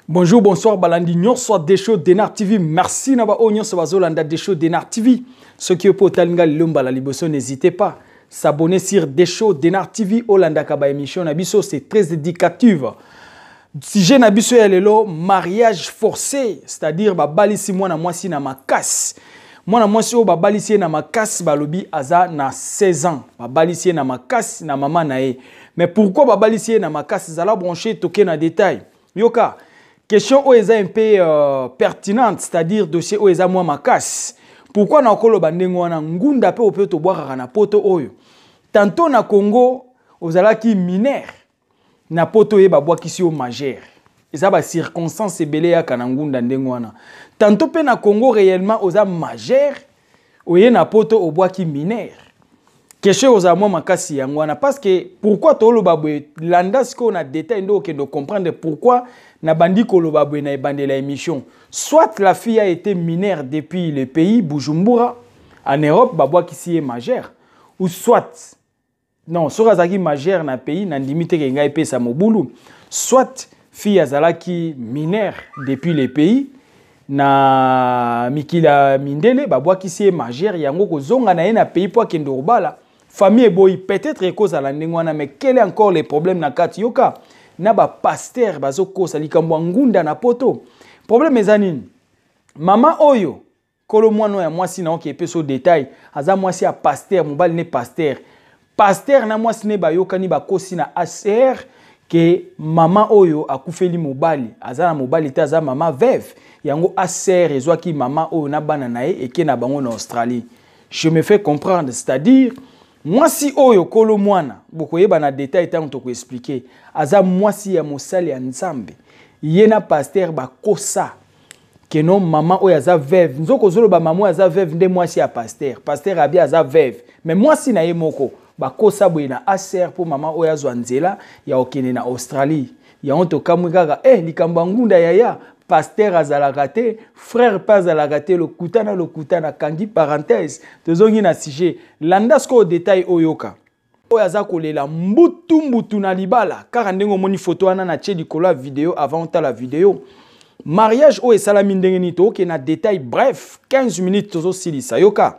Bonjour, bonsoir, balandi nyonso Desho Denar TV. Merci na ba oyo nyonso bazolanda Desho Denar TV. Soki opo otalinga lelo mbala liboso, n'hésitez pas s'abonner sur Desho Denar TV, olandaka ba émission na biso, c'est très éducative. Sujet na biso ya lelo, mariage forcé, c'est-à-dire babalisi mwana mwasi na makasi. Mwana mwasi oyo babalisi ye na makasi, balobi aza na 16 ans. Babalisi ye na makasi na mama na ye. Mais pourquoi babalisi ye na makasi? Zala branché, toke na détail. Yoka, question oyo eza un peu pertinente, c'est-à-dire dossier oyo eza mwa makasi. Pourquoi na koloba ndenge wana? Ngunda mpe ope tobwakaka na poto oyo. Tantôt na Congo ozalaki mineur, na poto oyo babwakisi yo majeur. Eza bacirconstance ebele yaka na ngunda ndenge wana. Tantôt mpe na Congo réellement oza majeur, oye na poto obwaki mineur. Question ozala mwa makasi yango wana, parce que pourquoi toloba boye? Landa sikoyo na détail nde okende comprendre pourquoi nabandi koloba boye na ebandela émission. Soit la fille a été mineure depuis le pays Bujumbura, en Europe babwakisi ye majeur, ou soit non, soki azalaki majeur na pays, nandimi te ke ngai epesa mobulu. Soit fille azalaki mineure depuis le pays, na mikili ya mindele babwakisi ye majeur, yango kozonga na ye na pays mpo akende kobala, famille eboyi. Peut-être ekozala ndenge wana, mais quel est encore le problème na kati? Yoka, na bapasteur bazokosa likambo ya ngunda na poto. Problème eza nini? Mama oyo kolo mwana ya mwasi na oki epesa détail, aza mwasi ya pasteur, mobali ne pasteur. Pasteur na mwasi ne bayokani, bakosi na ACR ke mama oyo akufeli mobali, aza na mobali te, aza mama veuve. Yango ACR ezwaki mama oyo na bana na ye, eke na bango na Australie. Je me fais comprendre? C'est-à-dire mwasi oyo kolo mwana, bokoyeba na détail ntango tokoexpliquer, aza mwasi ya mosali ya Nzambe. Ye na pasteur bakosa ke non, mama oyo aza veuve. Nzoko ozoloba mama oyo aza veuve nde mwasi ya pasteur. Pasteur abi aza veuve, mais mwasi na ye moko bakosa boye na ACR mpo mama oyo azwa nzela ya kokende na Australie. Yango tokamwi kaka likambo ya ngunda yaya, pasteur azalaka te, frère mpe azalaka te, lokuta na lokuta. Nakangi parenthèse, tozongi na sujet. Landa sikoyo détail, oyoka oyo aza kolela mbutu mbutu na libala, kaka ndenge omoni foto wana na tie likolo ya video. Avant otala video, mariage oyo esalami ndenge nini, tookende na détail. Bref, 15 minutes tozosilisa. Yoka,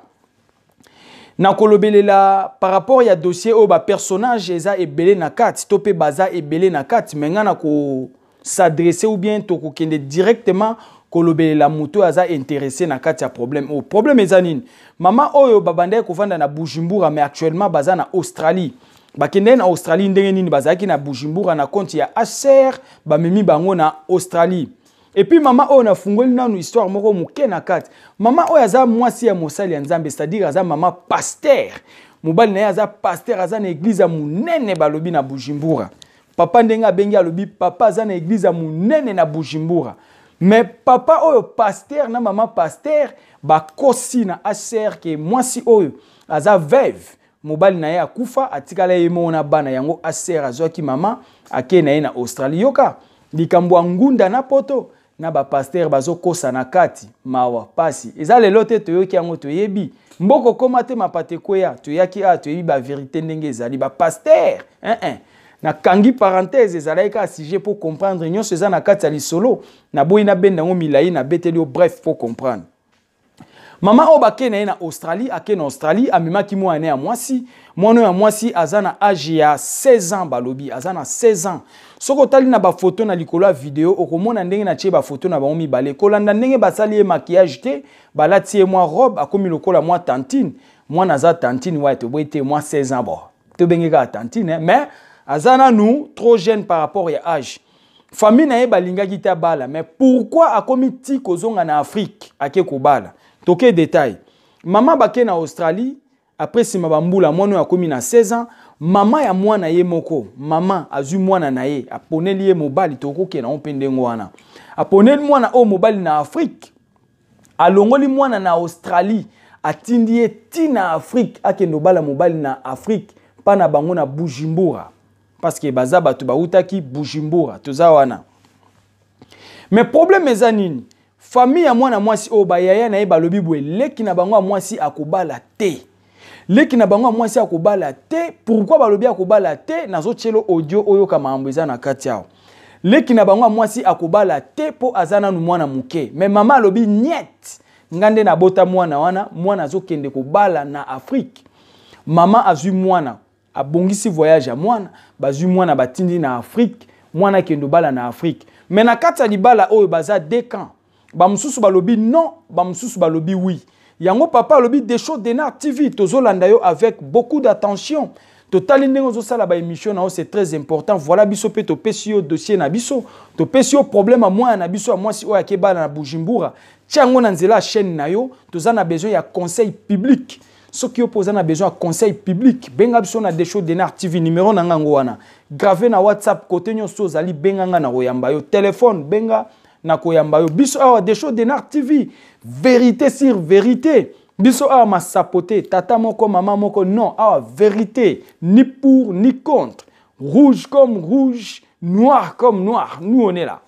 nakolobelela par rapport ya dossier oyo, bapersonnage eza ebele na kati to mpe baza ebele na kati, me ngai na kos'adresser ou bien tokokende directement kolobelela moto oyo aza intéressé na kati ya problème oyo. Problème eza nini? Mama oyo babandaki kovanda na Bujumbura, mais actuellement baza na Australie. Bakendaki na Australie ndenge nini? Bazalaki na Bujumbura, na compte ya HCR bamemi bango na Australie. Et puis mama oyo, nafungoli nanu histoire moko moke na kati. Mama oyo aza mwasi ya mosali ya Nzambe, c'est-à-dire aza mama pasteur, mobali na ye aza pasteur, aza na église ya monene balobi na Bujumbura. Papa ndenge abengi, alobi papa aza na église ya monene na Bujumbura. Mais papa oyo pasteur na mama pasteur bakosi na ACR ke mwasi oyo aza veuve, mobali na ye akufa, atikala ye moko na bana. Yango ACR azwaki mama, akei na ye na Australie. Yoka likambo ya ngunda na poto na bapasteur bazokosa na kati. Mawa, pasi eza lelo te, toyoki yango, toyebi mboka okóma te, mapate ekweya, toyaki awa, toyebi bavérité ndenge ezali, bapasteur hein, hein. Nakangi parenthèse, ezalaki kaka sujet mpo comprendre nyonso eza na kati ya lisolo. Naboyi nabenda yango milai, nabeteli yo bref mpo comprendre. Mama oyo bakei na ye na Australie, akei na Australie, amemaki mwana ya mwasi. Mwana oyo ya mwasi aza na age ya 16 ans, balobi aza na 16 ans. Soki otali na bafoto na likolo ya video, okomona ndenge natie bafoto na bango mibale. Kolanda ndenge basali ye maquillage te, balati ye mwa robe, akomi lokola mwa tantine. Mwana aza tantine wa, toboyi te, mwa 16 ans, bon, tobenge kaka tantine, mais aza nanu trop jeune par rapport ya age. Famille na ye balingaki te abala, mais pourquoi akomi ti kozonga na Afrique, ake kobala? Toke détail. Mama bake na Australie, après nsima bambula, mwana oyo akomi na 16 ans. Mama ya mwana ye moko, mama azwi mwana na ye, aponeli ye mobali. Tokokende yango mpe ndenge wana, aponeli mwana oyo mobali na Afrique. Alongoli mwana na Australie, atindi ye ti na Afrique, akende obala mobali na Afrique mpa na bango na Bujumbura, parce que baza bato bautaki Bujumbura. Toza wana, mais problème eza nini? Famille ya mwana mwasi oyo, bayaya na ye balobi boye: leki na bango ya mwasi akobala te, leki na bango ya mwasi akobala te. Pourquoi balobi akobala te? Nazotiela audio, oyoka makambo eza na kati awa. Leki na bango ya mwasi akobala te mpo aza nanu mwana moke. Mais mama alobi niet, nga nde nabota mwana wana, mwana azokende kobala na Afrique. Mama azwi mwana, abongisi voyage ya mwana, bazwi mwana batindi na Afrique, mwana akende obala na Afrique. Mais na kati ya libala oyo baza deux camps. Bamosusu balobi non, bamosusu balobi oui. Yango papa alobi Desho Denard TV, tozolanda yo avec beaucoup d'attention. Totali ndenge ozosala ba émission na yo, c'est très important. Voilà, biso pe topesi yo dossier na biso, topesi yo problème ya mwana na biso ya mwasi oyo akebala na Bujumbura. Tia yango na nzela ya chaîne na yo, toza na besoin ya conseil public. Soki yo mpo oza na besoin ya conseil public, benga biso na Desho Denard TV, numéro na ngango wana. Grave na WhatsApp, côté nyonso ozali, benga nga na koyamba yo. Téléphone, benga na koyamba yo. Biso awa Desho Denard TV, vérité sur vérité. Biso awa masapote, tata moko, mama moko, non, awa vérité, ni pour ni contre. Rouge comme rouge, noir comme noir, nous on est là.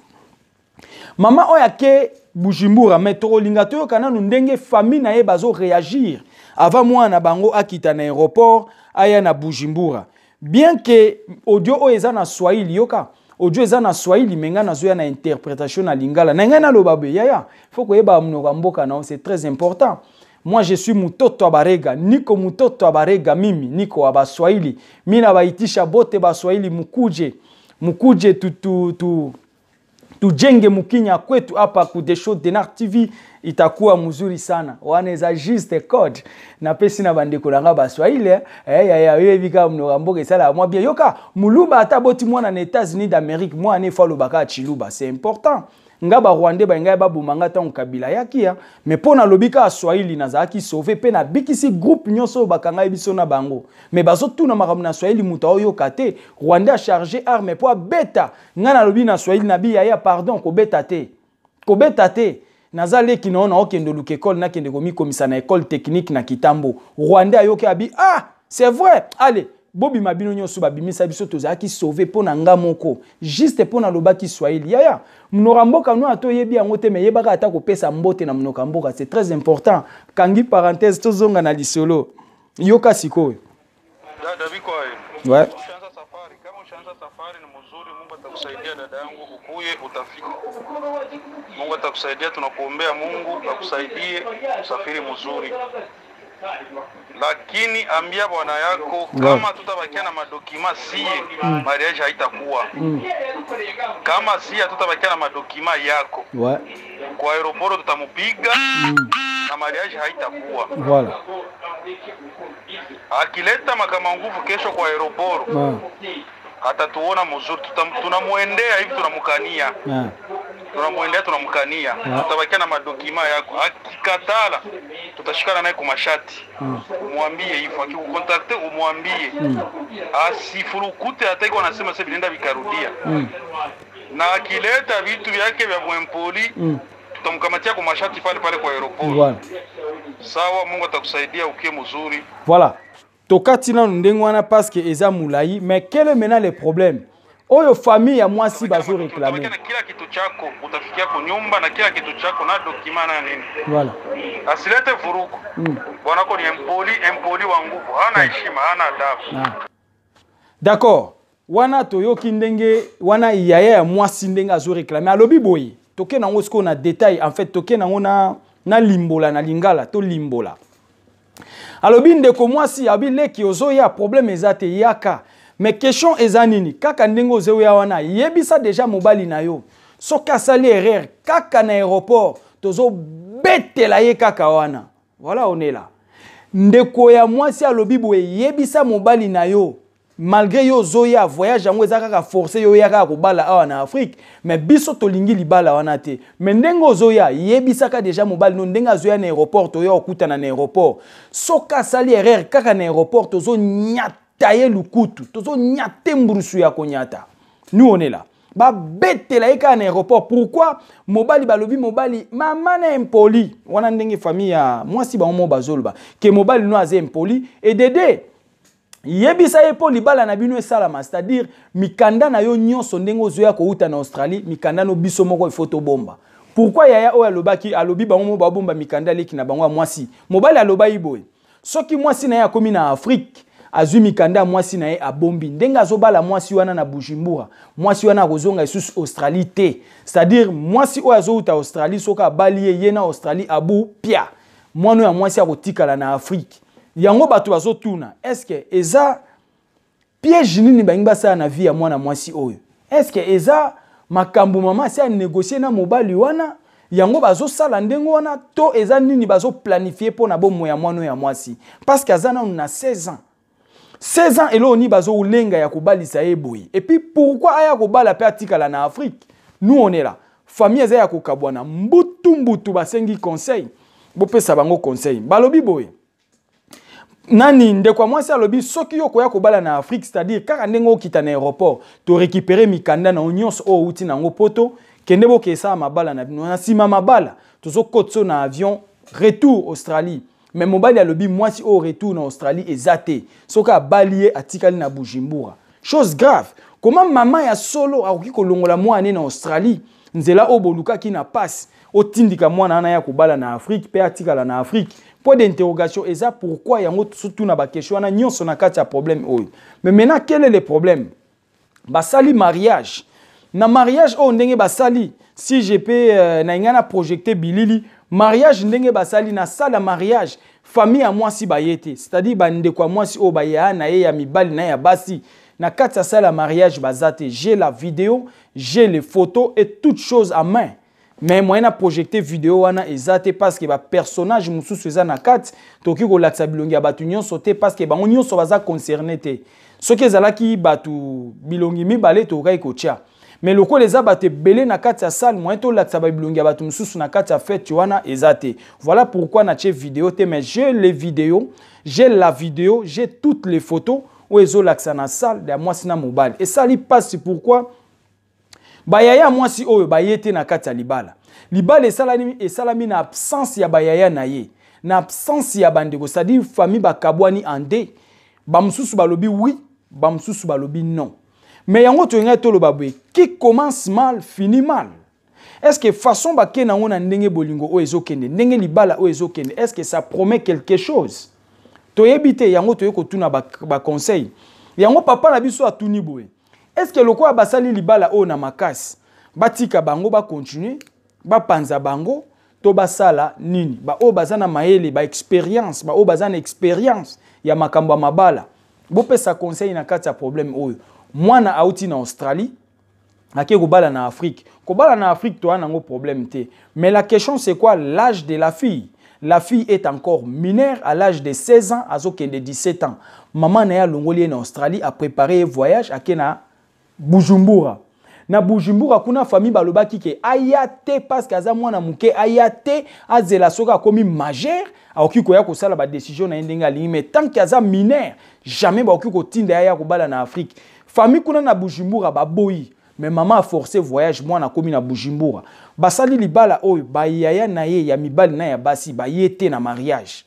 Mama oyo ake Bujumbura, mais tokolinga toyoka nanu ndenge famille na ye bazo réagir avant mwana na bango akita na aéroport aya na Bujumbura. Bien que audio oyo eza na Swahili, yoka audio eza na Swahili, mais nga nazoya na interprétation na lingala. Na ngai naloba boye, yaya, faut koyeba monoko ya mboka na yo, c'est très important. Moi je suis mutoto wa Barega, niko mutoto wa Barega, mimi niko wa Baswahili. Mina baitisha bote Baswahili, mukuje, mukuje tu, tu, tu, tujenge mukinya kwetu hapa ku Desho Denard TV, itakuwa mzuri sana. Wana eza juste code. Napesi na bandeko na nga Baswahili, ya, ya, oyebi kaka monoko ya mboka esala mwa bien. Yoka, muluba ata boti mwana na États-Unis d'Amérique, mwana efo alobaka Tshiluba, c'est important. Nga ba Rwandais ba ngai baboma nga ntango Kabila yaki ya, mais mpo nalobi kaka Swahili nazalaki sauvé, mpe nabikisi groupe nyonso oyo bakangai biso na bango. Mais bazotuna makambo na Swahili, moto aoyoka te. Rwandais a chargé arme mpo abeta nga, nalobi na Swahili, nabi yaya pardon, kobeta te, kobeta te, naza leki na yo, naokende oluka ekole, nakende komikomisa na école technique na Kitambo. Rwandais ayoki, abi ah c'est vrai, allez bobima bino nyonso. Babimisa biso, tozalaki sauvé mpo na nga moko, juste mpo nalobaki Swahili. Yaya, monoko ya mboka no ata oyebi yango te, mais yebaka ata kopesa mbote na monoko ya mboka, c'est très important. Kangi parenthèse, tozonga na lisolo. Yoka sikoyo. Dada biko hayo. Ouais. Ushaanza safari. Kama ushaanza safari ni mzuri, Mungu atakusaidia dada yangu, ukuye utafika. Mungu atakusaidia, tunakuombea Mungu akusaidie usafiri mzuri. Lakini ambia bwana yako kama tutabakia na madocuments sie, mariage haitakuwa. Kama sie hatutabakia na madocuments yako kwa aéroport tutamupiga na mariage haitakuwa. Voilà. Akileta makama nguvu kesho kwa aéroport atatuona mzuri, tunamwendea hivi tunamkania, tunamwendea tunamkania, tutabakia na madocuments yako. Akikatala tutashikana naye kumashati. Umwambie hivyo, akikucontacter umwambie asifurukute, hata iko anasema sasa vinaenda vikarudia. Na akileta vitu vyake vya mwempoli tutamkamatia kwa mashati pale pale kwa aéroport. Voilà. Sawa, Mungu atakusaidia ukie mzuri. Voilà. Tokati nanu ndenge wana parce que eza molai, mais quel est maintenant le problème oyo famille ya mwasi bazo réclamer? Utabakia na kila kitu chako, utafikia kwa nyumba na kila kitu chako na document na nini. Voilà. Asilete vurugu. Bwanako ni impoli, impoli wa nguvu, hana heshima, hana adabu. Ah. D'accord. Wana toyoki ndenge wana yaya ya mwasi ndenge azo réclamer. Alobi boye. Toke nango sikoyo na détail, en fait toke nango na limbola na lingala, to limbola. Alobi ndeko mwasi abi leki ozoya, problème eza te, yaka. Mais question eza nini? Kaka ndenge ozoya wana, yebisa déjà mobali na yo. Soki asali erreur kaka na aéroport, tozobetela ye kaka wana. Voilà, on est là. Ndeko ya mwasi alobi boye, yebisa mobali na yo, malgré yo ozoya voyage yango eza kaka forcé, yo oya kaka kobala awa na Afrique, mais biso tolingi libala wana te. Mais ndenge ozoya, yebisaka déjà mobali no ndenge azoya na aéroport, toya okutana na aéroport. Soki asali erreur kaka na aéroport, tozonyata ye lukutu, tozonyata mburusu ya konyata. Nous on est là. Babetela ye kaka na aéroport. Pourquoi mobali balobi mobali mama na impoli wana, ndenge famille ya mwasi bango mo bazoloba ke mobali no aza impoli edede. Yebisa ye mpo libala na bino esalama, c'est-à-dire mikanda na yo nyonso ndenge ozoya kouta na Australie, mikanda no biso moko ifo tobomba. Pourquoi yaya oyo alobaki, alobi bango mo babomba mikanda leki na bango ya mwasi? Mobali alobai boye, soki mwasi na ye akomi na Afrique Azwi mikanda ya mwasi na ye, abombi. Ndenge azobala mwasi wana na Bujumbura, mwasi wana akozonga lisusu Australie te. C'est-à-dire mwasi oyo azouta Australie, soki abali ye, ye na Australie abu pia. Mwana oyo ya mwasi akotikala na Afrique. Yango bato bazotuna, est-ce eza piège nini balingi basala na vie ya mwana mwasi oyo? Est-ce eza makambo mama asi anégocier na mobali wana, yango bazosala ndenge wana, to eza nini bazoplanifie mpo na bomoi ya mwana oyo ya mwasi? Parce que aza nanu na 16 ans. 16 ans, eloko nini bazolenga ya kobalisa ye boye? Et puis pourquoi aya kobala mpe atikala na Afrique? Nous, on est là, famille eza ya kokabwana mbutu mbutu. Basengi conseil, bopesa bango conseil. Balobi boye, nani, ndeko ya mwasi alobi soki yo koya kobala na Afrique, c'est-à-dire kaka ndenge okita na aéroport, torécupérer mikanda na yo nyonso oyo outi nango Poto, kende boke esala mabala na bino. Na nsima mabala, tozokotisa na avion retour Australie. Mais mobali alobi mwasi oyo, retour na Australie eza te. Soki abali ye, atikali na Bujumbura. Chose grave, koma mama ya solo akoki kolongola mwana na Australie, nzela oyo bolukaki na pasi, otindika mwana wana ya kobala na Afrique mpe atikala na Afrique? Point d'interrogation eza pourquoi. Yango tozotuna baquestion wana nyonso na kati ya problème oyo. Mais maintenant, quel est le problème? Basali mariage. Na mariage oyo, ndenge basali, si je peux na ngai na projeter bilili, mariage ndenge basali na salle ya mariage, famille ya mwasi baye te. C'est-à-dire bandeko ya mwasi oyo baya na ye ya mibali na ye ya basi, na kati ya salle ya mariage baza te. J'ai la vidéo, j'ai les photos et toutes choses à main, mais moyen na projeter vidéo wana eza te, parce que bapersonnage mosusu eza na kati. Tokoki kolakisa bilongi ya bato nyonso te, parce que bango nyonso baza concerné te. Soki ezalaki bato bilongi mibale, tokokaki kotia, mais lokola eza bato ebele na kati ya salle, moyen tolakisa babilongi ya bato mosusu na kati ya fête wana eza te. Voilà pourquoi natie vidéo te. Mais j'ai les vidéos, j'ai la vidéo, j'ai toutes les photos oyo ezolakisa na salle ya mwasi na mobali. Esali mpasi. Pourquoi bayaya mwasi oyo baye te na kati ya libala? Libala esalami na absence ya bayaya na ye, na absence ya bandeko. C'est-à-dire famille bakabwani en deux. Bamosusu balobi oui, bamosusu balobi non. Mais yango toyengai toloba boye: qui commence mal finit mal. Est ce que façon bakende yango na ndenge bolingo oyo ezokende, ndenge libala oyo ezokende, est ce que ça promet quelque chose? Toyebi te. Yango toye kotuna baconseil ba. Yango papa na biso atuni boye: est ce que lokola basali libala oyo na makasi, batika bango bacontinue, bapanza bango, to basala nini? Baoyo baza na mayele, baexpérience, baoyo baza na expérience ya makambo ya mabala, bopesa conseil na kati ya problème oyo. Mwana auti na Australie, ake kobala na Afrique. Kobala na Afrique, toya nango problème te. Mais la question, c'est quoi? L'âge de la fille. La fille est encore mineure à l'âge de 16 ans, azokende 17 ans. Mama na ye alongoli ye na Australie, apréparé ye voyage, ake na Bujumbura. Na Bujumbura kuna, famille balobaki ke aya te, parce que aza mwana moke, aya te, azela soki akomi majeur, akoki koya kosala badécision na ye ndenge alingi. Mais tant que aza mineur, jamais bakoki kotinda ye aya kobala na Afrique. Famille kuna na Bujumbura baboyi, mais mama aforce voyage, mwana akomi na Bujumbura. Basali libala oyo, bayaya na ye ya mibali na ya basi baye te na mariage.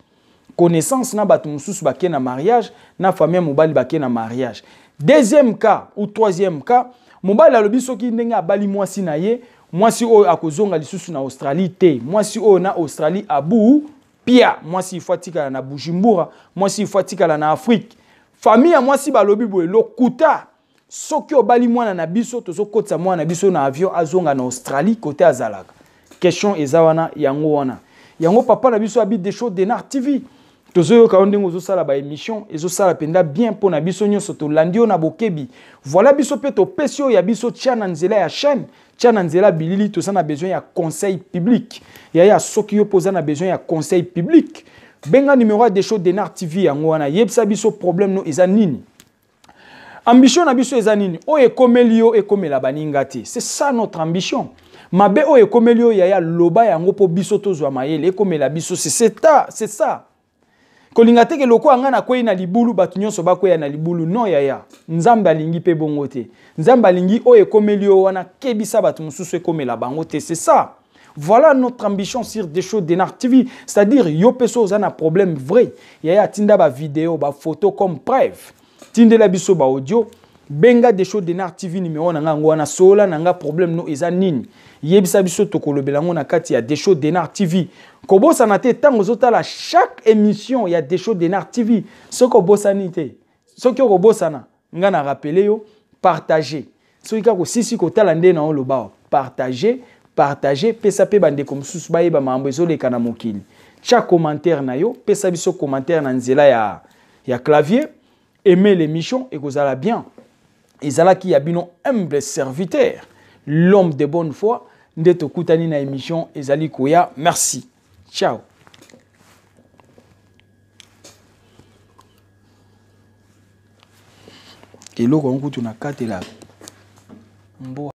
Connaissance na bato mosusu bake na mariage, na famille ya mobali bake na mariage. Deuxième cas ou troisième cas, mobali alobi soki ndenge abali mwasi na ye, mwasi oyo akozonga lisusu na Australie te. Mwasi oyo na Australie abu pia. Mwasi ifo atikala na Bujumbura, mwasi ifo atikala na Afrique. Famille ya mwasi balobi boye: lokuta, soki obali mwana na biso, tozokotisa mwana na biso na avion, azonga na Australie kote azalaka. Question eza wana. Yango wana, yango papa na biso abi Desho Denar TV, tozoyoka yo ndenge ozosala baémission, ezosala mpenza bien mpo na biso nyonso. Tolandi yo na bokebi. Voilà, biso mpe topesi oyo ya biso. Tia na nzela ya chaîne, tia na nzela bilili. Toza na besoin ya conseil public. Yaya, soki yo mpo oza na besoin ya conseil public, benga numéro ya Desho Denar TV. Yango wana, yebisa biso problème no eza nini. Ambition na biso eza nini? Oyo ekomeli yo, ekomela baninga te. C'est ça notre ambition. Mabe oyo ekomeli yo, yaya, loba yango mpo biso tozwa mayele. Ekomela biso, c'est ça, c'est ça. Kolinga te ke lokola ngai nakwei na libulu, bato nyonso bakweya na libulu. Non yaya, Nzambe alingi mpe bongo te. Nzambe alingi oyo ekomeli yo wana, kebisa bato mosusu, ekomela bango te. C'est ça. Voilà notre ambition sur Desho Denar TV. C'est-à-dire, yo mpe so oza na problème vrai, yaya, atinda bavideo, bafoto comme preuve, tindela biso baaudio, benga Desho Denar TV, numéro na nga yango wana. Sola na nga problème no eza nini, yebisa biso, tokolobela yango na kati ya Desho Denar TV. Kobosana te, ntango ozotala chaque émission ya Desho Denar TV, soki obosani te. Soki okobosana, nga na rappeler yo, partager. Soki kaka osisi kotala nde na oloba, partager, partager, pesa pe bandeko mosusu bayeba makambo ezoleka na mokili. Tia commentaire na yo, pesa biso commentaire na nzela ya clavier. Aimer l'émission ekozala bien. Ezalaki ya bino humble serviteur, l'homme de bonne foi, nde tokutani na émission ezali koya. Merci. Ciao. Eloko yango kutu na katela mbwa.